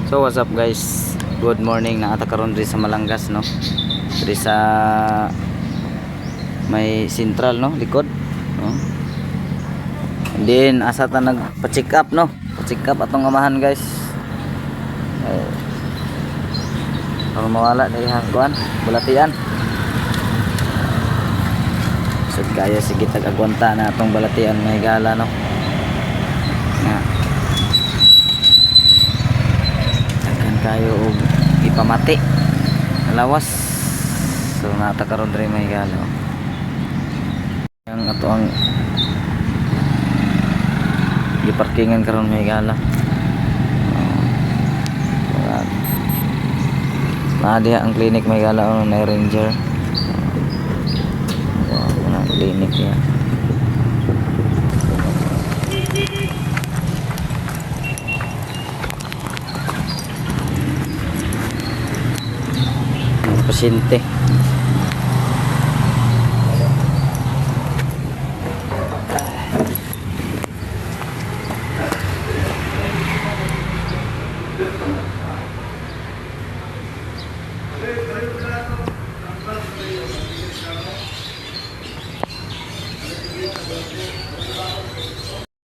So what's up, guys? Good morning na ata karon diri sa Malangas, no. Diri sa may central, no, likod, no. And then asa ta nagpa-check up, no. Pa-check up atong amahan, guys. Ay, para mawala diri ha kuan, balatian. So kaya sige tag agwanta na atong balatian, may gala, no. Nga daghan kayo og ipamati lawas, so nata karon diri, may gala, ang ato ang giparkingan karon, may gala. Oh, naa diha ang clinic, may gala, oh, na ranger. Wow, na clinic ya. Mga pasyente.